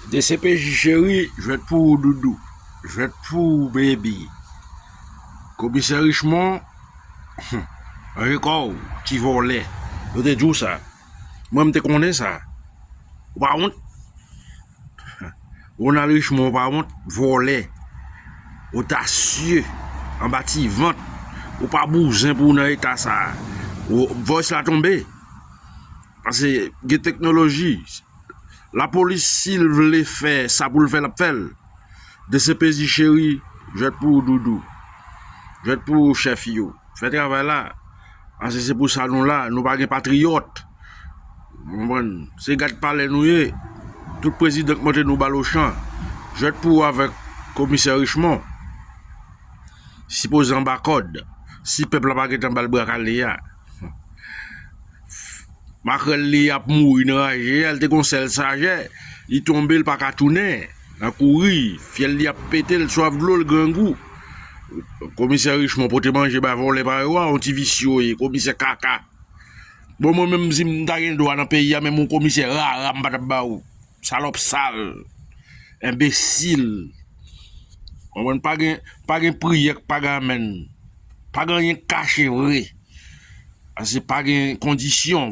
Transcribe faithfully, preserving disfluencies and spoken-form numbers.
D C P J cheri, jwèt pou ou doudou. Jwèt pou ou baby. Komisè Richemond, ranje kò w, ti vòlè. Yo te di w sa. Mwen, m te konnen sa. Ou pa wont? Ronald Richemond, ou pa wont? Vòlè. Otasye. Anba ti vant. Ou pa bouzen pou w nan eta sa. Voice la tonbe. Paske gen teknoloji. Lapolis, si l vle fè sa pou l fè, l ap fè l. D C P J cheri, jwèt pou ou doudou. Jwèt pou ou chèf yo. Fè travay la. Paske se pou sa nou la, nou pa gen patriyòt. Ou konprann? Se gad palè nou ye. Tout prezidan k monte nou ba l ochan. Jwèt pou ou avèk komisè Richemond. Sipoze anba kòd. Si pèp la pa gentan ba l bra kale a. Makrèl li ap mouri nan raje a, l te gon sèl sajè, li tonbe, l pa ka tounen, nan kouri, fyèl li ap pete, l swaf dlo, l grangou. Komisè Richemond pote manje bay vòlè pa yo a, yon ti visye w ye, komisè kaka. Bon, mwen menm, si m ta gen dwa nan peyi a, menm yon komisè rara, m pa t ap ba ou. Salòp sal, enbesil. Konprann? Pa gen, pa gen priyè k pa gen amèn. Pa gen anyen k kache vre. Paske pa gen kondisyon.